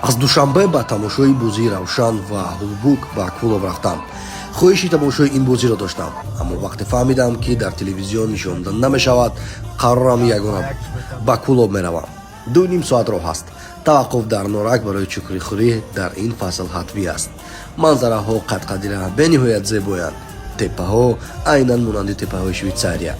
Аз Душанбе ба тамошои бозии Равшан ва Ҳулбук ба Кӯлоб рафтам. Хоҳиши тамошои ин бозиро доштам, аммо вақте фаҳмидам, ки дар телевизион нишонда намешавад, қарорам ягона буд: ба Кӯлоб меравам. 2,5 соат роҳ аст. Таваққуф дар Норак барои чукрихӯрӣ дар ин фасл ҳатмӣ аст. Манзараҳо қадқадира бениҳоят зебоянд, теппаҳо айнан монанди теппаҳои Швейтсария.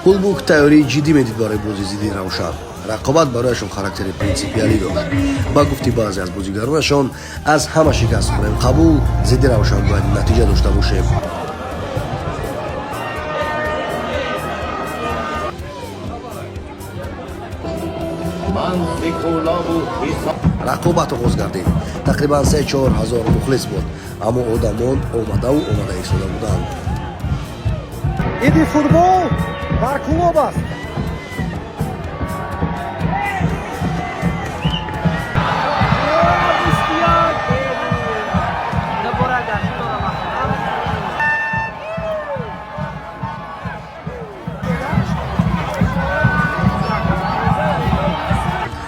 Ҳулбук тайёрии ҷиддӣ медид барои бозии зидди Равшан. Рақобат барояшон характери принсипиалӣ дошт. Ба гуфти баъзе аз бозигаронашон, аз ҳама шикаст хӯрем, қабул, зидди Равшан бояд натиҷа дошта бошем. Рақобат оғоз гардид. Тақрибан 3-4 ҳазор мухлис буд, аммо одамон омадаву омада истода буданд. Иди футбол дар Кӯлоб аст.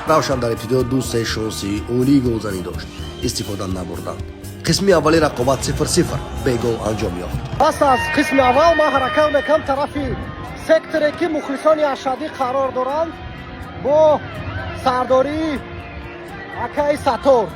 Равшан дар ибтидо ду се шонси олии голзанӣ дошт, истифода набурданд. Қисми аввали рақобат 0-0, бегол анҷом ёфт. Пас аз қисми аввал ман ҳаракат мекунам тарафи секторе, ки мухлисони ашадӣ қарор доранд, бо сардории акаи Саттор.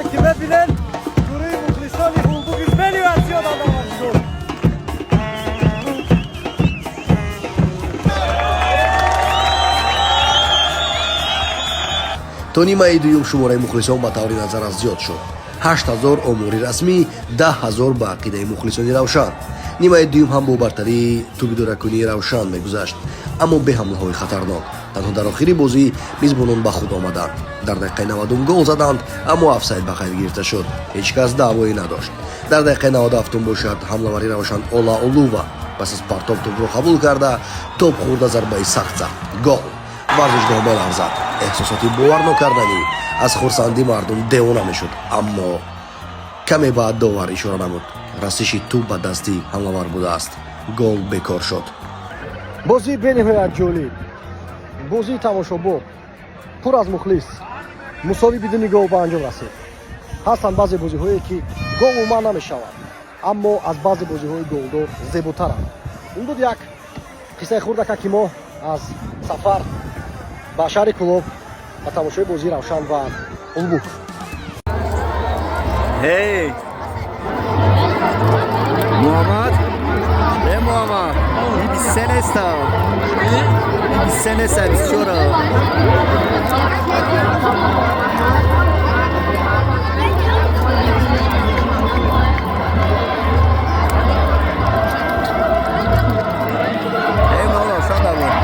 Чӣ ки мебинед, гурӯҳи мухлисони Ҳулбуки бениҳоят зиёданд дар варзишгоҳ. То нимаи дуюм шумораи мухлисон ба таври назаррас зиёд шуд: 8000 омори расмӣ, 10 000 ба ақидаи мухлисони Равшан. Нимаи дуюм ҳам бо бартарии тӯбидоракунии Равшан мегузашт, аммо бе ҳамлаҳои хатарнок. Танҳо дар охири бозӣ мизбонон ба худ омаданд, дар дақиқаи 90-ум гол заданд, аммо офсайд ба қайд гирифта шуд. Ҳеҷ кас даъвое надошт. Дар дақиқаи 97-ум бошад, ҳамлавари Равшан Ола Олува пас аз партоб тӯбро қабул карда, топ хӯрда, зарбаи сахт зад. Гол! Варзишгоҳ меларзад. Эҳсосоти боварнокарданӣ, аз хурсандӣ мардум девона мешуд. Аммо каме баъд довар ишора намуд: расиши тӯб ба дасти ҳамлавар будааст, гол бекор шуд. Бозии бениҳоят ҷолиб, бозии тамошобоб, пур аз мухлис, мусовӣ бидуни гол ба анҷом расид. Ҳастанд баъзе бозиҳое, ки гол умуман намешавад, аммо аз баъзе бозиҳои голдор зеботаранд. Ин буд як қиссаи хурдака, ки мо аз сафар ба шаҳри Кӯлоб ба тамошои бозии Равшан ва Ҳулбук. Hey! Muhammad? Э, Муҳаммад, 23 неста. 23 неста, 24. Эй, мо Равшан дабуд.